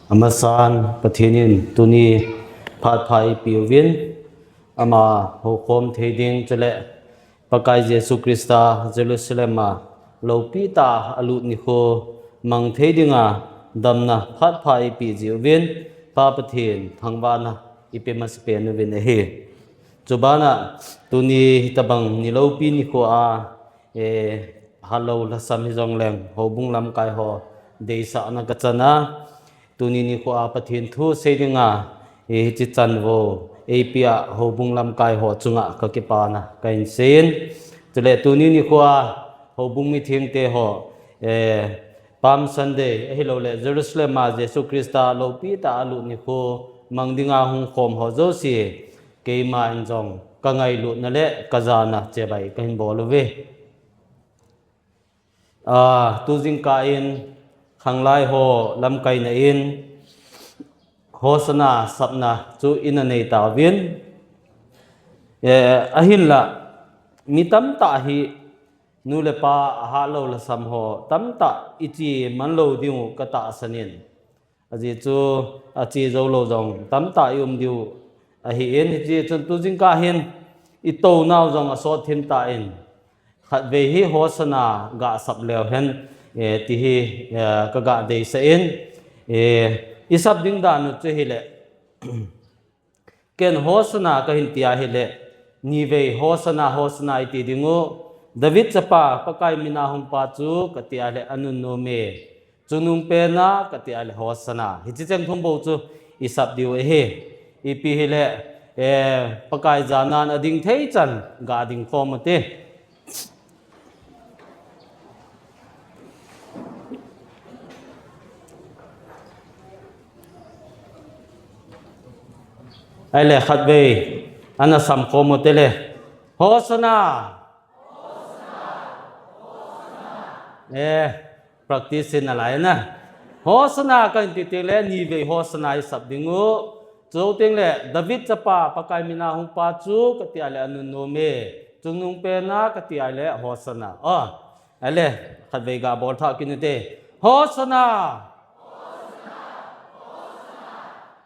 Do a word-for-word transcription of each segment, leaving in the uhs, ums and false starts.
Amasan Pathen in tuni phat pha eipeuvin, ama houkhom thei ding chule Pakai Jesu Christa Jerusalem a lopi tah a alut nikho mang thei dinga damna phat pha eipeh jeh uvin, Pa Pathen thangvahna ipe masapen uvin ahi. Chubana tuni hitabang ni lopi nikho a, eh, helou lhasam hijongleng houbung lamkai ho deisahna kachan a, tuni nikho a Pathen thu sei dinga, eh, hiche chanvo eipeh a houbung lamkai ho chunga kakipana kahin seiyin. Chule tuni nikho a houbung mithengte ho, eh, Palm Sunday ahilouleh Jerusalem a Jesu Christa lopi tah a alut nikho mang dinga hung khom ho jouse, keima in jong kangailutna le kajana chibai kahin bol uve. Ah, tu jingkah in khanglai ho lamkaina in Hosanna sapna chu ina nei tauvin. Eh, ahinla, mi tamtah hi nu le pa ahatlou lhasam ho tamtah iche man lou diu katahsan in. Ajeh chu ache jou lou jong tamtah i um diu ahin, hijeh chun tu jingkah hin i tounau jong asot thim tan, khatvei hi Hosanna gasap leu hen, eh, ti hi, eh, kaga deisah in, eh, i sap ding dan u chu hile, ken Hosanna kahin ti ahile, nivei Hosanna, Hosanna iti ding u, David chapa, Pakai mina hung pa chu kati ahile anunnom e. Chungnung pena kati ahile Hosanna. Hiche cheng thum bou chu i sap diu ahi. Ipi hile, eh, Pakai janan ading thei chan ga ding khom ute. Ahile khatvei ana sam khom ute le. Hosanna! Eh, practice in alai na. Hosanna kahin ti teng le, nivei Hosanna i sap ding u. Chu teng le, David chapa, Pakai mina hung pa chu kati ahile anunnom e. Chungnung pena kati ahile Hosanna. Oh, ahile, khatvei ga bol tha kit ute. Hosanna!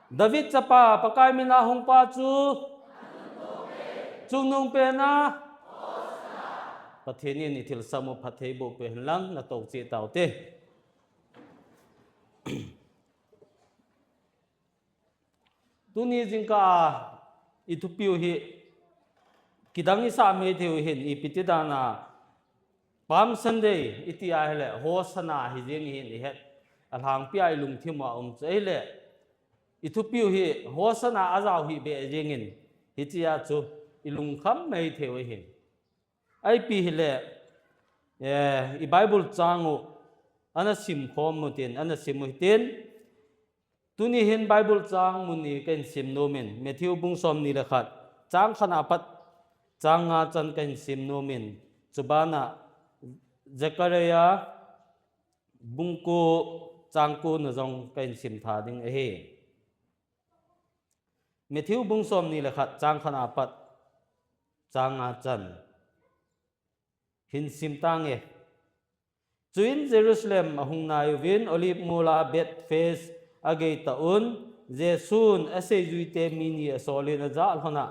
David chapa, Pakai mina hung pa chu chungnung pena. Pathen in i thilsam u phatthei boh peh hen lang, natou cheh taute. Tuni jingkah a i thupiu hi kidang i sam thei u hin, ipi ti dan a Palm Sunday iti ahile Hosanna hi jeng hin i het. Alhangpi a i lungthim a um chu ahile, i thupiu hi Hosanna ajao hi be jeng in, hichea chu i lungkham mai thei u hin. Ipi hile, eh, i Bible chang u ana sim khom u tin, ana sim u hitin. Tuni hin Bible chang mun ni kahin sim nom in, Matthew bung somni le khat, chang khat apat chang nga chan kahin sim nom in, chubana Zechariah bung ko chang ko na jong kahin sim tha ding ahi. Matthew bung somni le khat chang khat apat chang nga chan hin sim tange. Chuin Jerusalem ahung nai uvin Olive mol a Bethphage agei tah un, Jesun aseijuite mi ni asolin ajah lhon a,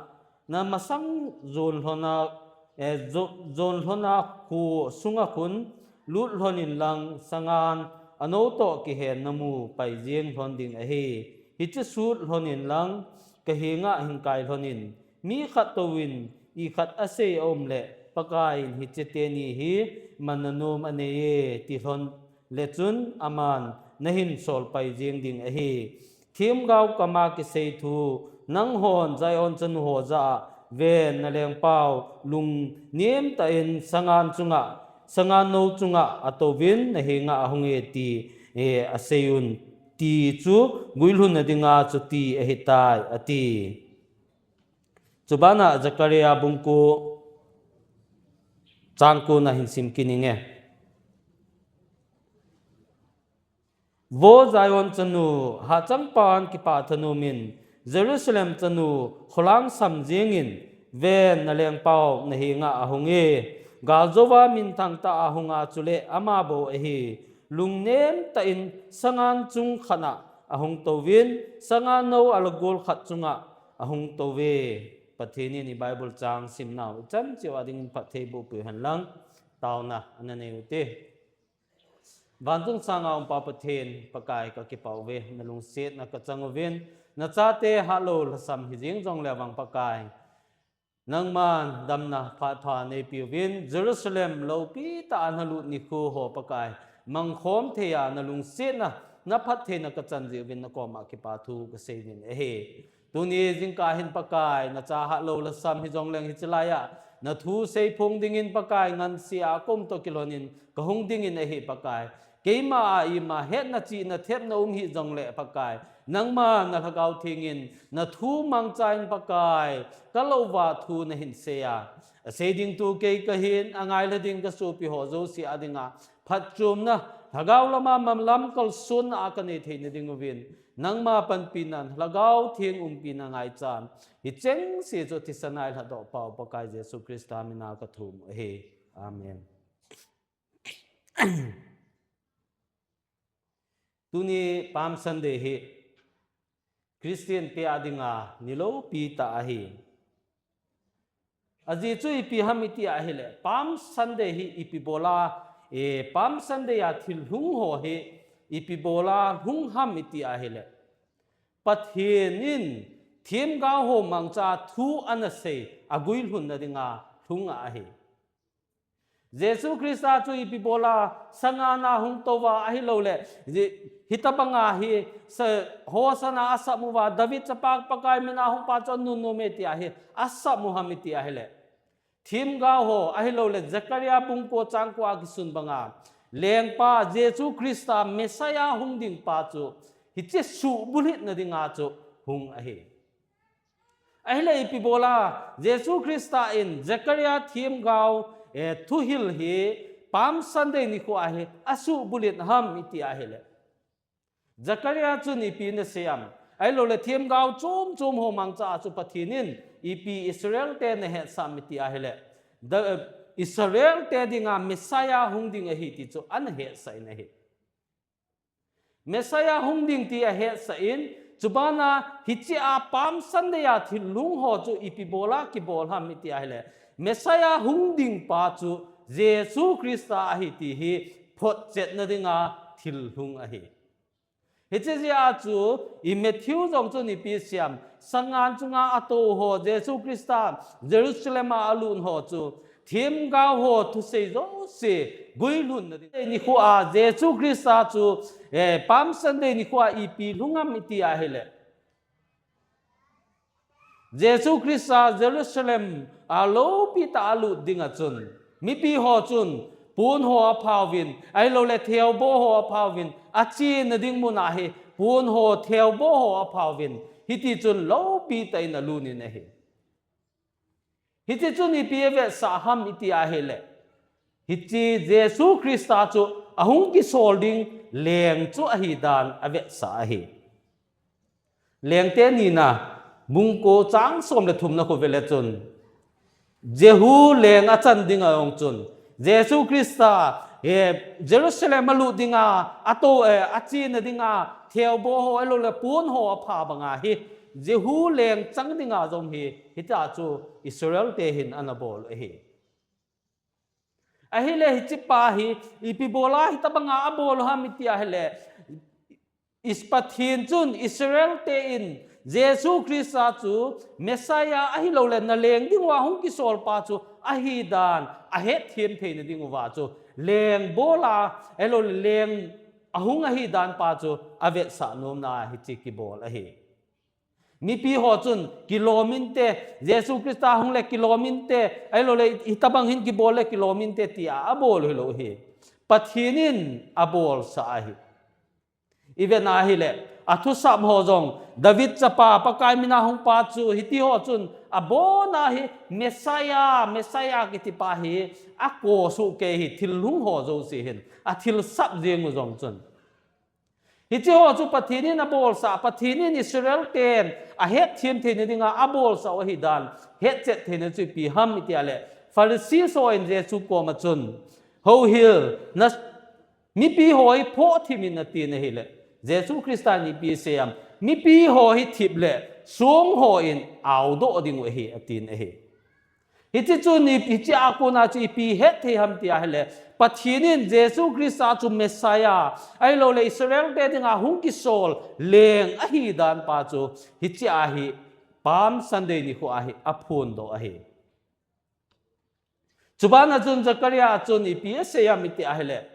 na masang jon lhon a, eh, jo-, jon lhon a kho sunga khun lut lhon in lang sangan anou toh kihen namu pai jeng lhon ding ahi. Hiche sut lhon in lang kahenga hin kai lhon in, mi khat touvin i khat asei aum le, Pakai in hiche teni hi man na nom anei e ti lhon le chun aman nahin sol pai jeng ding ahi. Themgao kama kisei thu, nanghon Zion chanu ho jah a, ven nalengpau lungnem tah in sangan chunga, sangan nou chunga atouvin nahenga ahung e ti, eh, asei un ti chu guilhun na dinga chuti ahitai ati. Chubana Zechariah bung ko chang ko na hin sim kit inge. Vo Zion chanu, hachangpan kipah thanom in, Jerusalem chanu, kholang sam jeng in, ven nalengpau nahenga ahung e, galjouva minthang tah a hung a chule ama bou ahi, lungnem tah in sangan chung khat a ahung touvin, sanga nou alagol khat chunga ahung touve. Pathen in i Bible chang simnau ichan cheh uva dingin phatthei boh peh hen lang, taona ana nei ute. Vantung sanga um Pa Pathen, Pakai kakipah uve, nalungsetna kachang uvin, nachate hahlou lhasam hijing jongle vang Pakai, nangman damna phat pha neipeuvin, Jerusalem loupi tah a nalut nikho ho Pakai, mangkhom thei a nalungsetna, naphattheina kachan jeh uvin nakoma kipathu kaseiyuvin ahi. Tuni jingkah hin Pakai, nacha hahlou lhasam hijongleng hiche laiya nathu seiphong dingin Pakai, ngansea kaum toh kilhonin kahung dingin ahi Pakai. Keima a ima hetna chihna thepna um hijongle Pakai, nangma na Lhagao Theng in nathu mangchan Pakai, kalouva thu nahin seiya, asei ding tu kei kahin, angailha ding kasopi ho jouse a dinga phatchomna, Lhagao lama malam kalsonna a kanei theina dinguvin, nangma panpina, Lhagao Theng umpina ngaichan, hichengse chu thisan a eilhatdoh pau Pakai Jesu Christa mina kathum u ahi. Amen. Tuni Palm Sunday hi Christian te a dinga ni loupi tah ahi. Ajeh chu ipi ham iti ahile, Palm Sunday hi ipi bola, eh, Palm Sunday a thil lhung ho hi ipi bola lhung ham iti ahile, Pathen in themgao ho mangcha thu ana sei, aguilhunna dinga lhung ahi. Jesu Christa chu ipi bola sanga na hung touva ahilouleh, hitabanga hi, Hosanna asam uva, David chapa Pakai mina hung pa chu anunnom e tia hi asam u ham iti ahile, themgao ho ahilouleh Zechariah bung ko chang ko a kisun banga, lengpa Jesu Christa Messiah hung ding pa chu hiche suhbulhitna dinga chu hung ahi. Ahile ipi bola Jesu Christa in Zechariah themgao, eh, thuhil hi Palm Sunday nikho a hi asuhbulhit ham iti ahile, Zechariah chun ipi ana sei am? Ahilouleh themgao chom chom ho mangcha a chu Pathen in ipi Israel te ana hetsah am iti ahile, Israel te dinga Messiah hung ding ahi ti chu ana hetsah in ahi. Messiah hung ding ti ahetsah in, chubana hiche a Palm Sunday a thil lhung ho chu ipi bola kibol ham iti ahile, Messiah hung ding pa chu Jesu Christa ahi ti hi photchetna dinga thil lhung ahi. Hiche jeh a chu i Matthew jong chun ipi asei am? Sangan chunga atou ho Jesu Christa Jerusalem a alut ho chu themgao ho thusei jouse guilhunna ding nikho a Jesu Christa chu, eh, Palm Sunday nikho a ipi lhung am iti ahile, Jesu Christa Jerusalem a loupi tah a alut dinga chun, mipi ho chun pon ho aphauvin, ahilouleh theobo ho aphauvin, achena ding mun a hi pon ho, theobo ho aphauvin, hiti chun loupi tah in alut in ahi. Hiti chun ipi avetsah ham iti ahile, hiche Jesu Christa chu ahung kisol ding leng chu ahi dan avetsah ahi. Lengte nina bung ko chang som le thumna khu vele chun, Jehu leng achan dinga jong chun, Jesu Christa, eh, Jerusalem alut dinga, atou, eh, achena dinga, theobo ho, ahilouleh pon ho apha banga hi, Jehu leng chang dinga jong hi, hitia chu Israel te hin ana bol ahi. Ahile hiche pa hi, ipi bola hitabanga abol u ham iti ahile, Pathen chun Israel te in Jesu Christa chu Messiah ahilouleh na leng ding uva hung kisol pa chu ahi dan ahetthem theina ding uva chu leng bola, ahilouleh leng ahung ahi dan pa chu avetsah nomna hiche kibol ahi. Mipi ho chun kilom inte, Jesu Christa hung le kilom inte, ahilouleh hitabang hin kibol le kilom inte tia abol hilou hi. Pathen in abolsah ahi. Ivet na ahile, athusap ho jong, David chapa, Pakai mina hung pa chu, hiti ho chun, abona hi Messiah, Messiah kiti pa hi, akosuh kei hi, thil lhung ho jouse hin, athilsap jeng u jong chun. Hiche ho chu Pathen in abolsah, Pathen in Israel ten ahetthem theina dinga abolsah u ahi dan, hetchet theina chu ipi ham iti ahile, Pharisee ho in Jesu koma chun, houhil, na, mipi ho hi phoh thim in atin ahile, Jesu Christa in ipi asei ham? Mipi ho hi thip le song ho in aodoh ding u ahi, atin ahi. Hiche chu ni, hiche a kona chu ipi het thei ham ti ahile, Pathen in Jesu Christa chu Messiah, ahilouleh Israel te dinga hung kisol leng ahi dan pa chu hiche a hi Palm Sunday nikho a hi aphondoh ahi. Chubana chun Zechariah chun ipi asei ham iti ahile,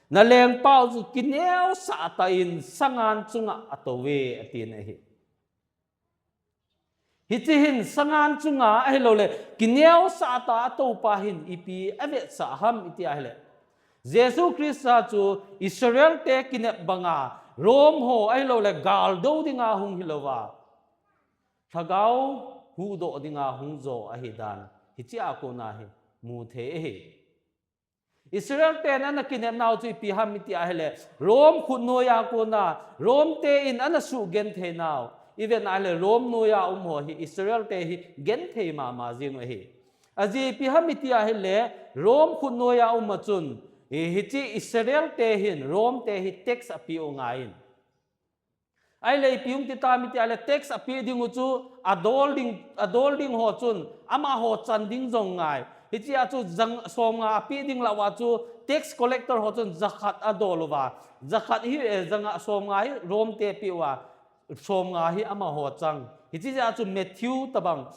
na lengpa u chu kineosah tah in sangan chunga atouve, atin ahi. Hiche hin sangan chunga ahilouleh kineosah tah a atoupa hin ipi avetsah ham iti ahile, Jesu Christa chu Israel te kinep banga Rome ho ahilouleh galdo dinga hung hilouva, lhagao huhdoh dinga hung jo ahi dan hiche a kona hi mu thei ahi. Israel ten ana kinepnau chu ipi ham iti ahile, Rome khutnoiya kona, Rome te in ana sugenthei nau, iven ahile Rome noiya um ho hi Israel te hi genthei mama jeng u ahi. Ajeh ipi ham iti ahile, Rome khutnoiya um a chun, hiche Israel te hin Rome te hi tax apeh u angaiyin. Ahile ipi hung ti tam iti ahile, tax apeh ding u chu adol ding, adol ding ho chun amaho chan ding jong ngai. Hiche a chu jang somnga apeh ding lah uva chu tax collector ho chun jakhat adol uva, jakhat hi, eh, janga somnga hi Rome te apeh uva, somnga hi amaho chang. Hiche jeh a chu Matthew tabang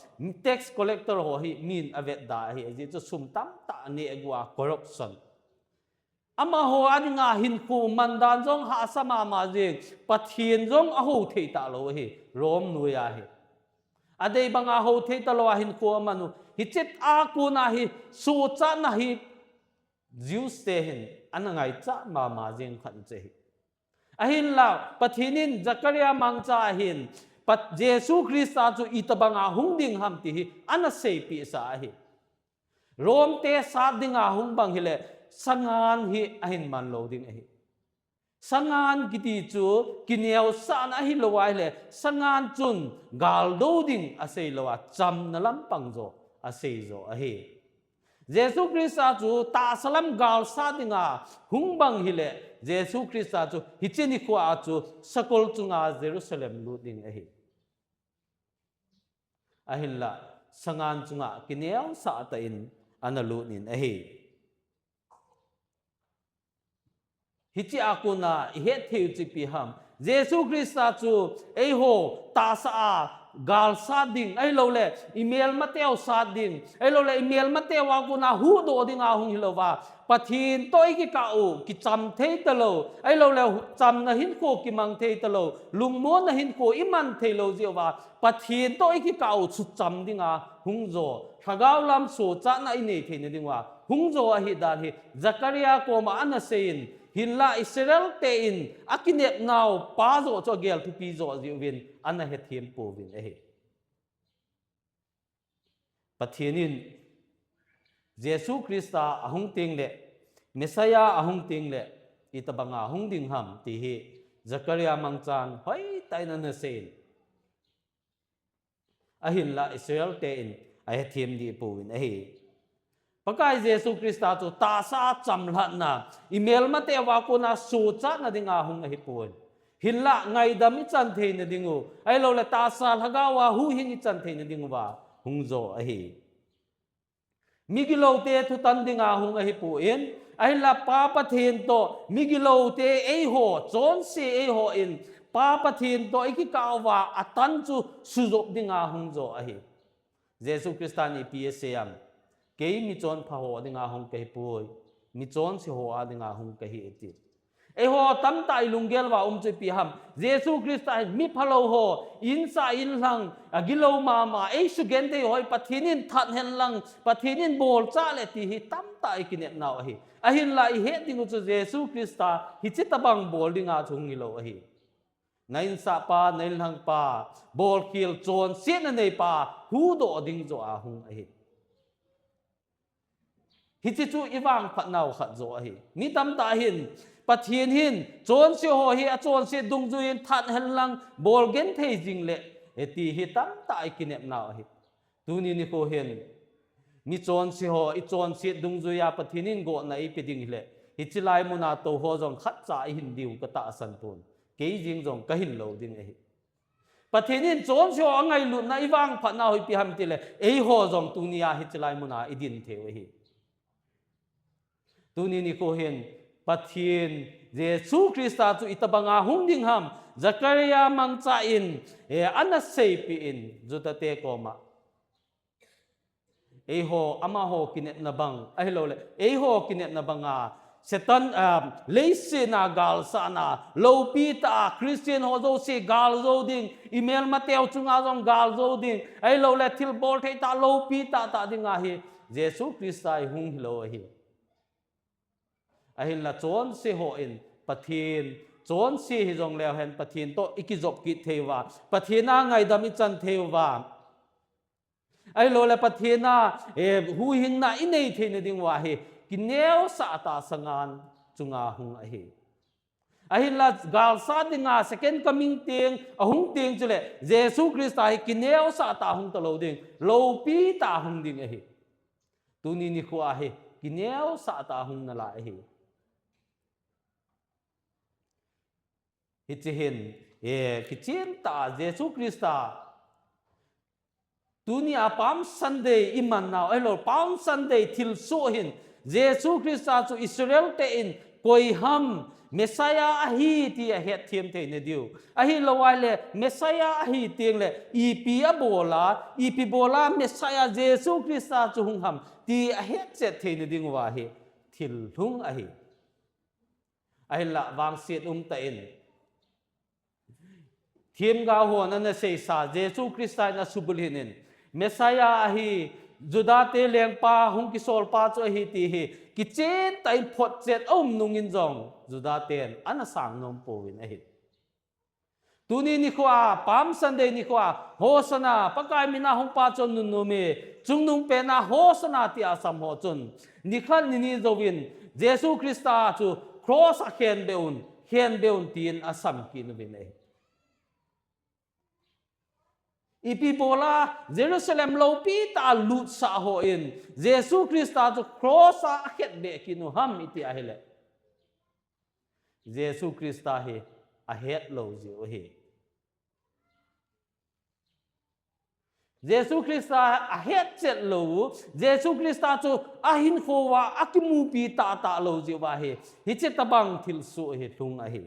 tax collector ho hi min avetda ahi, ajeh chu sum tamtah aneh gu a, corruption. Amaho a dinga hinkho mandan jong hahsa mama jeng, Pathen jong ahou thei talou ahi, Rome noiya hi. Adei banga hou thei talou a hinkho aman u, hiche a kona hi sochatna hi Jews te hin ana ngaichat mama jeng khat chu ahi. Ahinla Pathen in Zechariah mangcha a hin, Pat-, Jesu Christa chu itobanga hung ding ham ti hi ana seipeh sa ahi. Rome te sat dinga hung bang hile, sangan hi ahin man lou ding ahi. Sangan kiti chu kineosahna ahilou ahile, sangan chun galdo ding asei lou a, chamna lampang jo asei jo ahi. Jesu Christa chu tahsa lam galsat dinga hung bang hile, Jesu Christa chu hiche nikho a chu sakol chunga Jerusalem lut ding ahi. Ahinla, sangan chunga kineosah tah in ana lut in ahi. Hiche a kona ihet thei u chu ipi ham? Jesu Christa chu eiho tahsa a galsat ding, ahilouleh imelmateu sat ding, ahilouleh imelmateu a kona huhdoh dinga hung hilouva, Pathen toh ikikah u kicham thei talou, ahilouleh hu-, chamna hinkho kimang thei talou, lungmonna hinkho iman thei lou jeh uva, Pathen toh ikikah u sucham dinga hung jo, lhagao lam sochatna inei theina dinguva hung jo ahi dan hi Zechariah koma ana seiyin, hinla Israel te in akinepnau pa joh chu agel thupi jo jeh uvin ana hethem pouvin ahi. Pathen in Jesu Christa ahung tengle, Messiah ahung tengle, itobanga hung ding ham ti hi Zechariah mangchan hoitah in ana seiyin, ahinla Israel te in ahethem deh pouvin ahi. Pakai Jesu Christa chu tahsa a chamlhatna, imelmateu a kona sochatna dinga hung ahipon, hinla ngaidam ichan theina dingu, ahilouleh tahsa lhagao a huhhing ichan theina dinguva hung jo ahi. Migiloute thutan dinga hung ahipon, ahinla Pa Pathen toh migiloute eiho, chonse eiho in Pa Pathen toh ikikah uva atan chu sujop dinga hung jo ahi. Jesu Christa in ipi asei ham? Kei michonpha ho dinga hung kahipoi, michonse ho a dinga hung kahi ati. Eiho tamtah ilunggel uva um chu ipi ham? Jesu Christa hin miphalou ho, insah inlhang, agilou mama, eisugenthei ho hi Pathen in that henlang, Pathen in bolchah le ti hi tamtah ikinepnau ahi. Ahinla ihet dingu chu Jesu Christa hiche tobang bol dinga chu hung hilou ahi. Na insahpa, na inlhangpa, bolkhel chonsetna neipa huhdoh ding joh a hung ahi. Hiche chu ivangphatnau khat joh ahi. Mi tamtah hin, Pathen hin chonse ho hi achonset dungjuiyin that henlang, bolgenthei jing le, eti hi tamtah ikinepnau ahi. Tuni nikho hin, michonse ho ichonset dungjuiya Pathen in gotna eipe ding hile, hiche lai muna tou ho jong khatcha ihin diu katahsan pon. Kei jing jong ka hil lou ding ahi. Pathen in chonse ho angailutna i vangphatna ho ipi ham tile, eiho jong tunia hiche lai muna i din thei u ahi. Tuni nikho hin Pathen Jesu Christa chu itobanga hung ding ham, Zakaria mangcha in, eh, ana seipeh in Juda te koma. Eiho, amaho kinepna bang, ahilouleh, eiho kinepna banga, Satan, ah, leiset a galsatna, loupi tah a, Christian ho jouse gal jou ding, i melmateu chunga jong gal jou ding, ahilouleh, thilbol thei tah, loupi tahtah dinga hi, Jesu Christa hi hung hilou ahi. Ahinla chonse hon, Pathen, chonse hijong leu hen, Pathen toh i kijop kit thei uva, Pathen a ngaidam i chan thei uva. Ahilouleh Pathen a, eh, huhhingna i nei theina diuva hi, kineosah tah sangan chunga hung ahi. Ahinla galsat dinga second coming teng, ahung teng chule, Jesu Christa hi kineosah tah hung talou ding, loupi tah hung ding ahi. Tuni nikho a hi, kineosah tah hung nalai ahi. Hiche hin, eh, kichen tah a Jesu Christa, tunia Palm Sunday i man nau, ahilou, Palm Sunday thilsoh hin, Jesu Christa chu Israel te in, koi ham, Messiah ahi ti ahet them theina diu. Ahilou ahile, Messiah ahi teng le, ipi abol a, ipi bol a, Messiah Jesu Christa chu hung ham, ti ahet chet theina diuva hi, thil lhung ahi. Ahinla vangset um tah in. Themgao hon ana seisa, Jesu Christa in asubulhit in. Messiah ahi, Juda te lengpa, hung kisol pa chu ahi ti hi. Kichen tah in photchet aum nung in jong, Juda ten ana sang nom pouvin ahi. Tuni nikho a, Palm Sunday nikho a, Hosanna, Pakai mina hung pa chu anunnom e, chungnung pena Hosanna tia asam ho chun, nikhat nini jouvin, Jesu Christa chu cross a khenbeh un, khenbeh un tin asam kit uvin ahi. Ipi bol a, Jerusalem loupi tah a lutsah hon, Jesu Christa chu cross a akhetbeh kit u ham iti ahile. Jesu Christa hi ahet lou jeh u ahi. Jesu Christa ahet chet lou u, Jesu Christa chu ahinkho uva akimupi tahtah lou jeh uva hi, hiche tobang thilsoh hi lhung ahi.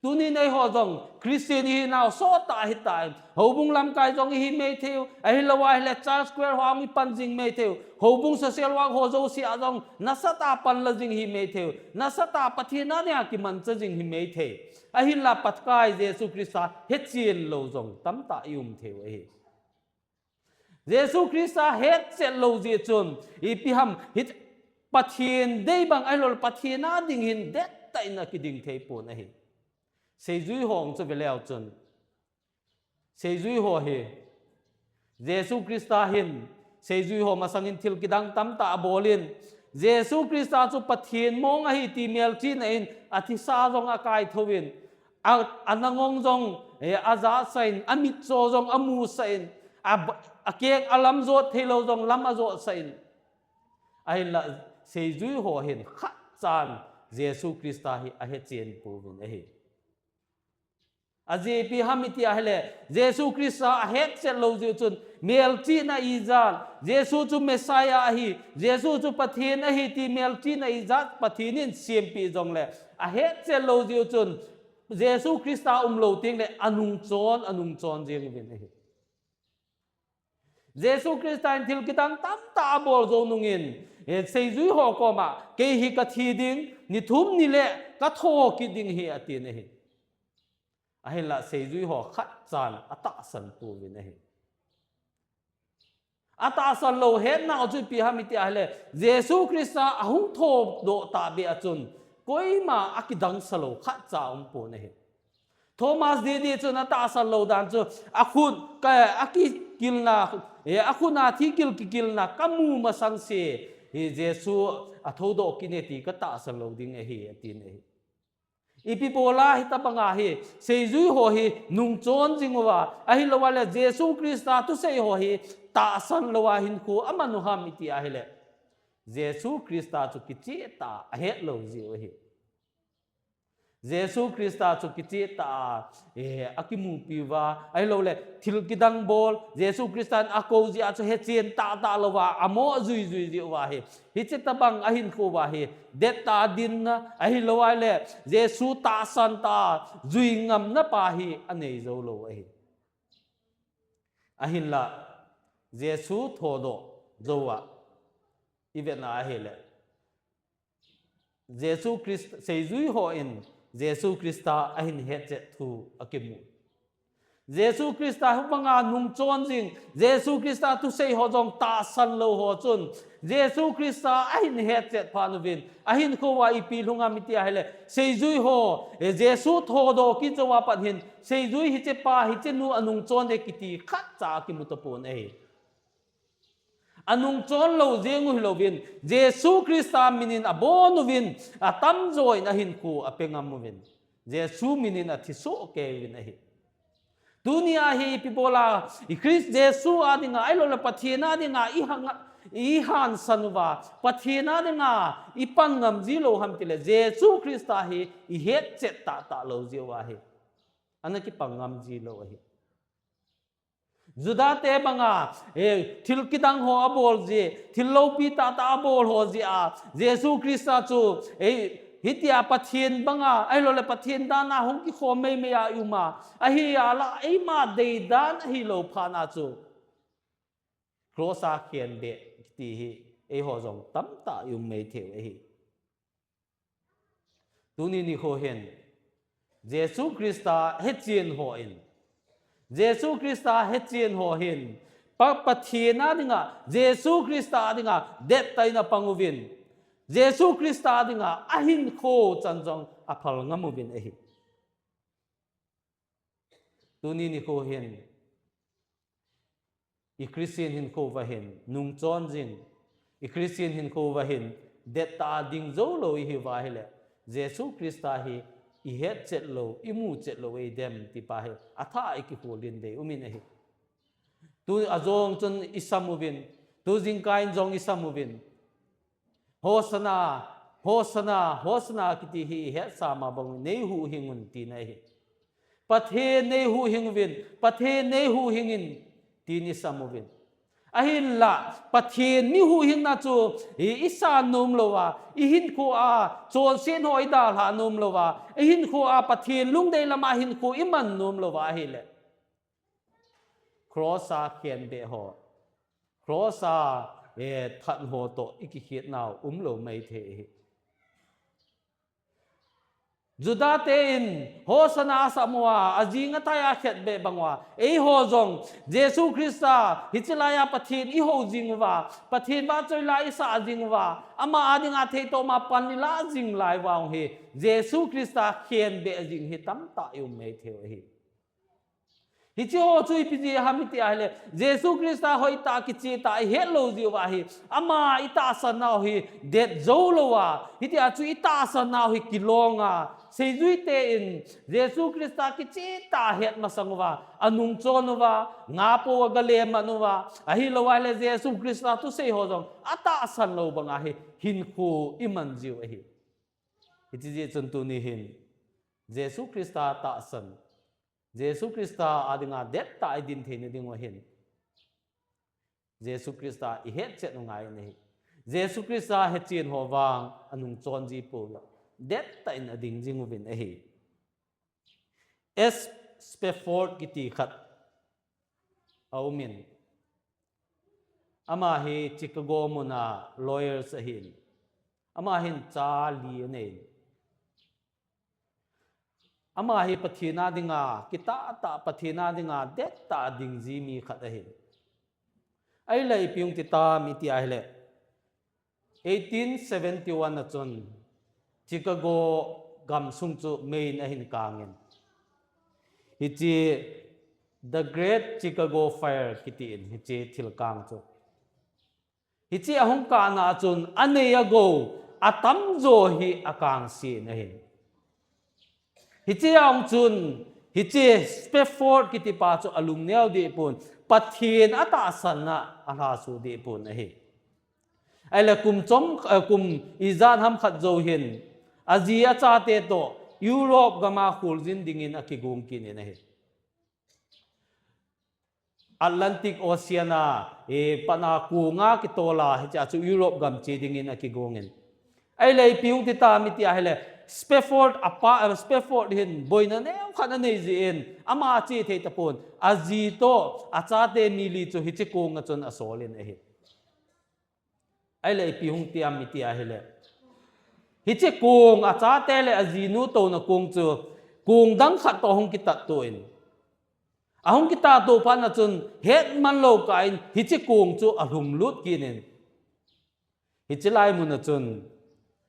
Tuni eiho jong Christian ihinau sot tah ahitai. Houbung lamkai jong ihi mei thei u, ahilou ahile church choir ho a hung ipan jing mei thei u. Houbung social work ho jouse a jong nasatah a panla jing ihi mei thei u. Nasatah a Pathen a dinga kimancha jing ihi mei thei. Ahinla Pakai Jesu Christa hechen lou jong tamtah i um thei u ahi. Jesu Christa hetchet lou jeh chun, ipi ham, hi Pathen dei bang ahilou le Pathen a ding hin dettah in akiding thei pon ahi. Seijui ho chu ve leu chun. Seijui ho hi. Jesu Christa hin, seijui ho masang in thil kidang tamtah abol in. Jesu Christa chu Pathen mong ahi ti melchihna in athisa jong akai thou in. A, anangong jong, eh, ajahsah in, amitcho jong amusah in, a, akeng alam jot theilou jong lam ajot sah in. Ahinla seijui ho hin khatchan Jesu Christa hi ahechen pouvin ahi. Ajeh ipi ham iti ahile, Jesu Christa ahetchet lou jeh u chun, melchihna ijat, Jesu chu Messiah ahi, Jesu chu Pathen ahi ti melchihna ijat Pathen in sempeh jongle, ahetchet lou jeh u chun, Jesu Christa umlou tengle anungchon, anungchon jeng uvin ahi. Jesu Christa in thil kidang tamtah abol jou nungin, eh, seijui ho koma, kei hi kathi ding, ni thum ni le kathou kit ding ahi, atin ahi. Ahinla seijui ho khatchan atahsan pouvin ahi. Atahsan lou hetna u chu ipi ham iti ahile, Jesu Christa ahung thoudoh tahbeh a chun, koima akidangsa lou khatcha umpon ahi. Thomas Didi chun atahsan lou dan chu, akhut, ka, akikilna, eh, akhut a thikil kikilna kamu masang se, hi Jesu athoudoh kit e ti katahsan lou ding ahi, atin ahi. Ipi bola hitabanga hi, seijui ho hi nungchon jing uva, ahilouleh Jesu Christa thusei ho hi tahsan louva hinkho aman u ham iti ahile, Jesu Christa chu kichehtah a ahet lou jeh u ahi. Jesu Christa chu kicheh tah a, eh, akimupi uva, ahilouleh, thil kidang bol, Jesu Christa in akou jeh a chu hechen tah tah louva, amo jui jui jeh uva hi. Hiche tabang ahinkho uva hi, det tah a dinna, ahilou ahileh, Jesu tahsan tah a, jui ngamna pa hi, anei jou lou ahi. Ahinlah, Jesu thodoh jou a, i vetna ahileh. Jesu Christ, seijui hon Jesu Christa ahin hetchet thu akimu. Jesu Christa hubanga nungchon jing, Jesu Christa thusei ho jong tahsan lou ho chun, Jesu Christa ahin hetchet phat uvin, ahinkho uva ipi lhung ham iti ahileh, seijui ho, eh, Jesu thodoh kit jou a pat hin, seijui hiche pa, hiche nu anungchon e kiti khatcha akimu tapon ahi. Anungchon lou jeng u hilouvin, Jesu Christa minin abon uvin, atamjo in ahinkho ape ngam uvin. Jesu minin athisoh kei uvin ahi. Tunia hi ipi bola, i Christ Jesu a dinga, ahilouleh Pathen a dinga, i hang, i hansan uva, Pathen a dinga, i pang ngam ji lou ham tileh, Jesu Christa hi, i hetchet tah tah lou jeh uva hi. Ana kipang ngam ji lou ahi. Juda te banga, eh, thil kidang ho abol jeh, thil loupi tah tah abol ho jeh a, Jesu Christa chu, eh, hitia Pathen banga, ahilouleh Pathen dan a hung kikhom mei mei a i um a, ahi a lah, eima deidan ahilou phat na chu. Cross a khenbeh kiti hi, eiho jong tamtah i um mei thei u ahi. Tuni nikho hin, Jesu Christa hechen hon, Jesu Christa hechen hon, Pa, Pathen a dinga, Jesu Christa a dinga, det tah in apang uvin, Jesu Christa a dinga, ahinkho chan jong aphal ngam uvin ahi. Tuni nikho hin, i Christian hinkho uva hin, nungchon jing, i Christian hinkho uva hin, det tah a ding jou lou ihi uva ahileh, Jesu Christa hi i hetchet lou, i muchet lou ei dem ti pa hi, athah a i kihoulim ding um in ahi. Tu ajong chun i sam uvin, tu jingkah in jong i sam uvin. Hosanna, Hosanna, Hosanna kiti hi i hetsa ma bang un, nei huhhing un tina ahi. Pathen nei huhhing uvin, Pathen nei huhhing in, tin i sam uvin. Ahinlah, Pathen mi huhhingna chu, i, i san nom lou a, i hinkho a, chonset ho i dalha nom lou a, i hinkho a, Pathen lungdei lam a hinkho i man nom lou a ahileh. Cross a khenbeh ho, Cross a, eh, that ho toh i kikhetnau um lou mei thei ahi. Juda te in Hosanna asam uva, ajing athai a khetbeh bang uva, eiho jong Jesu Christa, hiche lai a Pathen i hou jing uva, Pathen vahchoi la i sah jing uva, ama a dinga theitoma pan i la jing lai uva hi, Jesu Christa khenbeh jing hi tamtah i um mei thei u ahi. Hiche ho chu ipi jeh ham iti ahileh, Jesu Christa hoitah a kicheh tah a i het lou jeh uva hi, ama i tahsan nau hi det jou lou a, hitia chu i tahsan nau hi kilong a, seijui te in Jesu Christa kicheh tah a het masang uva, anungchon uva, ngapou a gale man uva, ahilou ahileh Jesu Christa thusei ho jong atahsan lou bang a hi, hinkho i man jiu ahi. Hiche jeh chun tuni hin, Jesu Christa tahsan, Jesu Christa a dinga det tah a i din theina ding uva hin, Jesu Christa i hetchet u ngai in ahi. Jesu Christa hechen ho vang anungchon ji pou, det tah in ading jing uvin ahi. S Spafford kiti khat a um in. Ama hi Chicago mun a lawyers ahin. Ama hin cha li anei. Ama hi Pathen a dinga, kitah tah Pathen a dinga, det tah a ding ji mi khat ahi. Ahileh ipi hung ti tam iti ahileh, eighteen seventy-one a chun Chicago gamsung chu mei in ahin kang in. Hiche The Great Chicago Fire kiti in hiche thil kang chu. Hiche ahung kah na chun anei agou atamjo hi akangse in ahi. Hiche a hung chun, hiche Spafford kiti pa chu alungneo deh pon, Pathen atahsan na alhaso deh pon ahi. Ahileh kum chom, eh, kum ijat ham khat jou hin, aji achate toh, Europe gam a kholjin dingin akigong kit in ahi. Atlantic Ocean a, eh, pat a kong a kitol a, hiche a chu Europe gam che dingin akigong in. Ahile ipi hung ti tam iti ahile, Spafford apa, eh, Spafford hin boina neokhat anei jeh in, ama che thei tapon, aji toh, achate mi li chu hiche kong a chun asol in ahi. Ahile ipi hung ti am iti ahile, hiche kong, achate le ajinu touna kong chu, kong dang khat toh hung kitat to in. Ahung kitat to phat na chun, hetman lou kah in, hiche kong chu alhum lut kit in. Hiche lai mun a chun,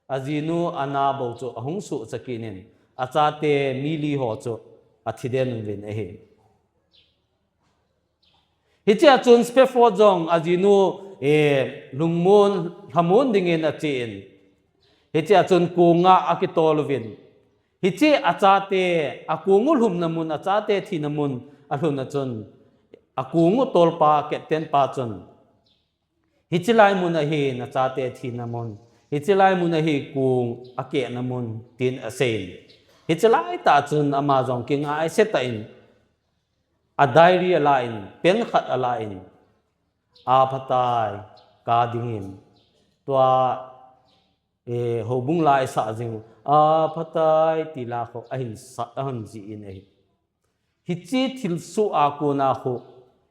ajinu Anna bou chu ahung suhcha kit in, achate mi li ho chu athi den uvin ahi. Hiche a chun Spafford jong ajinu, eh, lungmon, lhamon dingin ache in. Hiche a chun kong a akitol uvin. Hiche achate, akong u lhumna mun, achate thina mun alhun a chun, akong u tolpa, captain pa chun, hiche lai mun ahi nachate thina mun, hiche lai mun ahi kong akehna mun, tin asei in. Hiche lai tah chun ama jong kingaise tah in, a diary ala in, pen khat ala in, aphatai, ka dingin. Tua, eh, houbung la isah jing u, aphatai, ti la khu ahin sa, ahin jih in ahi. Hiche thilsoh a kona khu,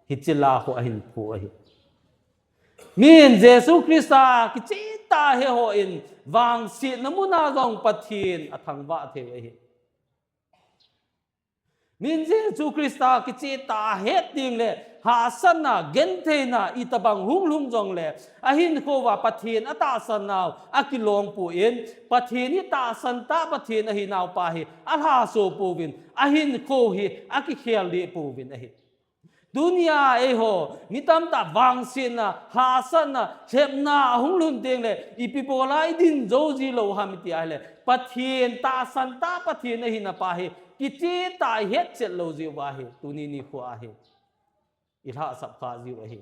hiche la khu ahin phu ahi. Min Jesu Christa kicheh tah a he hon, vangsetna mun a jong Pathen athangvah thei u ahi. Min Jesu Christa kicheh tah a het ding le, hahsatna, gentheina, itobang hung lhung jongle, ahinkho uva Pathen atahsan nau akilong poi, Pathen hi tahsan tah Pathen ahi nau pa hi alhaso pouvin, ahinkho hi akikhel deh pouvin ahi. Tunia eiho, mi tamtah vangsetna, hahsatna, lhepna ahung lhun teng le, ipi bol a idin jou ji lou ham iti ahile, Pathen tahsan tah Pathen ahina pa hi, kicheh tah a ihet chet lou jeh uva hi, tuni nikho a hi ilhahsap kha jiu ahi.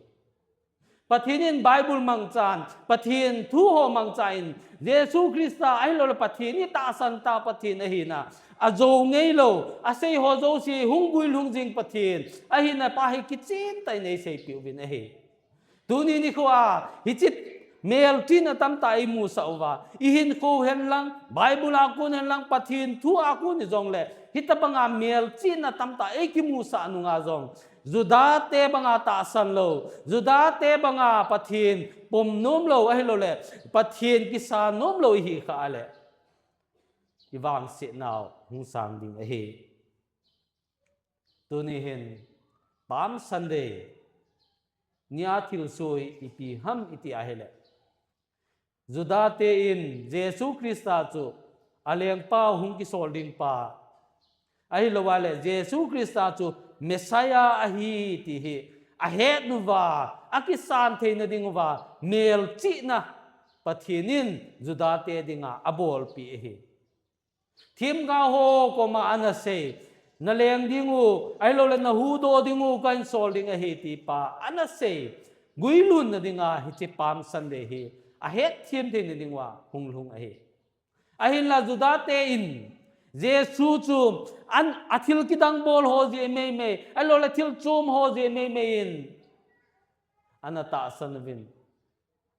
Pathen in Bible mangchan, Pathen thu ho mangchan, Jesu Christa ahilouleh Pathen hi tahsan tah Pathen ahina, ajou ngei lou, asei ho jouse hung guilhung jing Pathen ahina pa hi kicheh tah in eiseipeh uvin ahi. Tuni nikho a, hiche melchihna tamtah eimusah uva, ihinkho hen lang, Bible a kon hen lang, Pathen thu a kon hijongle, hitobanga melchihna tamtah eikimusah nunga jong, Judate banga tahsan lou, Judate banga Pathen pom nom lou, ahilouleh, Pathen kisa nom lou ihi khah le, ivangsetnau hung sang ding ahi. Tuni hin, Palm Sunday, nia thilsoh ipi ham iti ahile, Judate in Jesu Christa chu alengpa hung kisol ding pa, ahilouva le Jesu Christa chu Messiah ahi ti hi ahet uva, akisan theina ding uva, melchihna Pathen in Judate dinga abolpeh ahi. Themgao ho koma ana sei, naleng ding u, ahilouleh nahuhdoh ding u, kahin sol ding ahi ti pa ana sei, guilhunna dinga hiche Palm Sunday hi ahetthem theina dinga hung lhung ahi. Ahinla Judate in Jesu chu an, athil kidang bol ho jeh meimei, ahilouleh thil chom ho jeh meimei in ana tahsan uvin.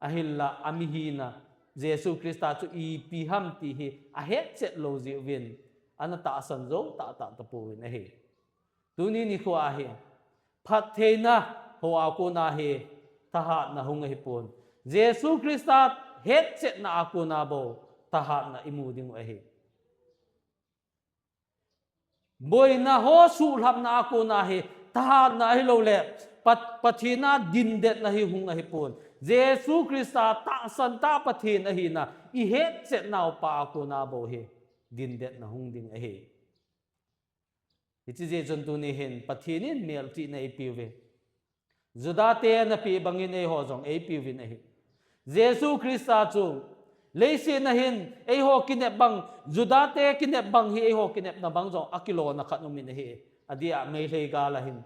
Ahinla, amihina, Jesu Christa chu ipi ham ti hi ahet chet lou jeh uvin, ana tahsan jou tahtah tapouvin ahi. Tuni nikho a hi, phattheina ho a kona hi, thahatna hung ahipon. Jesu Christa hetchetna a kona bou, thahatna imu ding u ahi. Boina ho suhlhapna a kona hi, thahatna ahilouleh, Pat-, Pathen a dindetna hi hung ahipon. Jesu Christa tahsan tah Pathen ahina, ihetchetnau pa a kona bou hi, dindetna hung ding ahi. Hiche jeh chun tuni hin, Pathen in melchihna eipeuvin. Judate ana peh bangin eiho jong eipeuvin ahi. Jesu Christa chu leiset a hin eiho kinep bang, Judate kinep bang hi eiho kinepna bang jong akilona khat umin ahi. Adeh a Meitei gal a hin.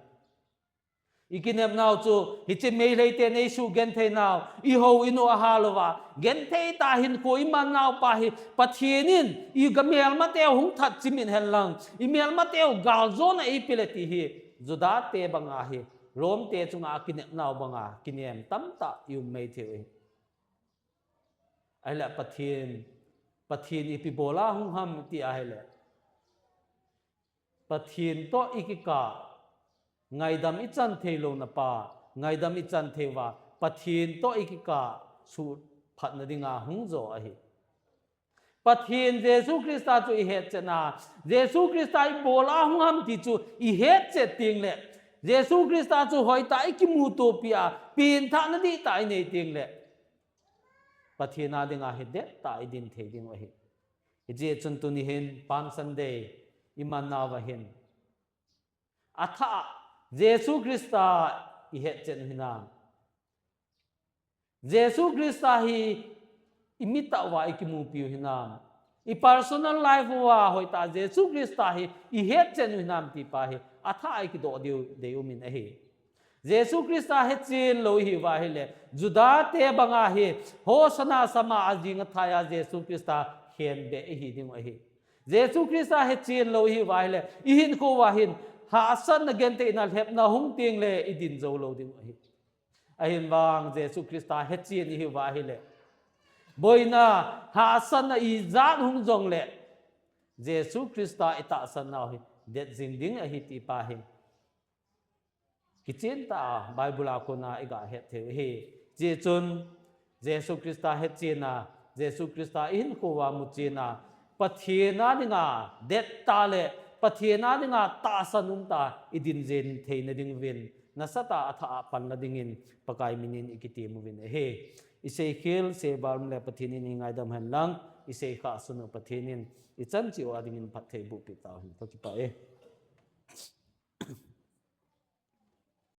I kinepnau chu, hiche Meitei te nei sugenthei nau, i houin u ahal uva, genthei tah hinkho i man nau pa hi, Pathen in i gamelmate u hung that chimin hen lang, i melmate u galjona ei pe le ti hi, Juda te banga hi, Rom te chunga a kinepnau banga, kinem tamtah i um mai thei u hi. Ahile Pathen, Pathen ipi bola hung ham ti ahile. Pathen toh i kikah, ngaidam i chan thei louna pa, ngaidam i chan thei uva, Pathen toh i kikah, suhphatna dinga hung jo ahi. Pathen Jesu Christa chu i hetchet na, Jesu Christa ipi bola hung ham ti chu i hetchet teng le, Jesu Christa chu hoitah i kimutopi a, pengthahna dihtah i nei teng le, Pathen a dinga hi dettah i din thei ding u ahi. Hijeh chun tuni hin Palm Sunday i man nauva hin, athah a Jesu Christa i hetchet u hinam? Jesu Christa hi i mitah uva i kimupi u hinam? I personal life uva hoitah a Jesu Christa hi i hetchet u hinam ti pa hi athah a i kidoh diu deium in ahi. Jesu Christa hechen lou i hiuva ahile, Juda te banga hi, Hosanna sama a jing a thai a Jesu Christa khenbeh i hi ding u ahi. Jesu Christa hechen lou i hiuva ahile, i hinkho uva hin, hahsatna gentheina lhepna hung teng le i din jou lou ding u ahi. Ahin vang Jesu Christa hechen i hiuva ahile, boina, hahsatna ijat hung jong le, Jesu Christa i tahsan nau hi, det jing ding ahi ti pa hi. Kichen tah a Bible a kona i ga het thei u ahi. Hijeh chun Jesu Christa hetchen a, Jesu Christa i hinkho uva muchen a, Pathen a dinga dettah le Pathen a dinga tahsan umtah a i din jing theina diuvin, nasatah a athah a panla dingin Pakai minin i kitem uvin ahi. I seikhel seival um le Pathen in i ngaidam hen lang, i seikhah sun u Pathen in i chan cheh u a dingin phatthei boh peh tau hen. Ka kipah e.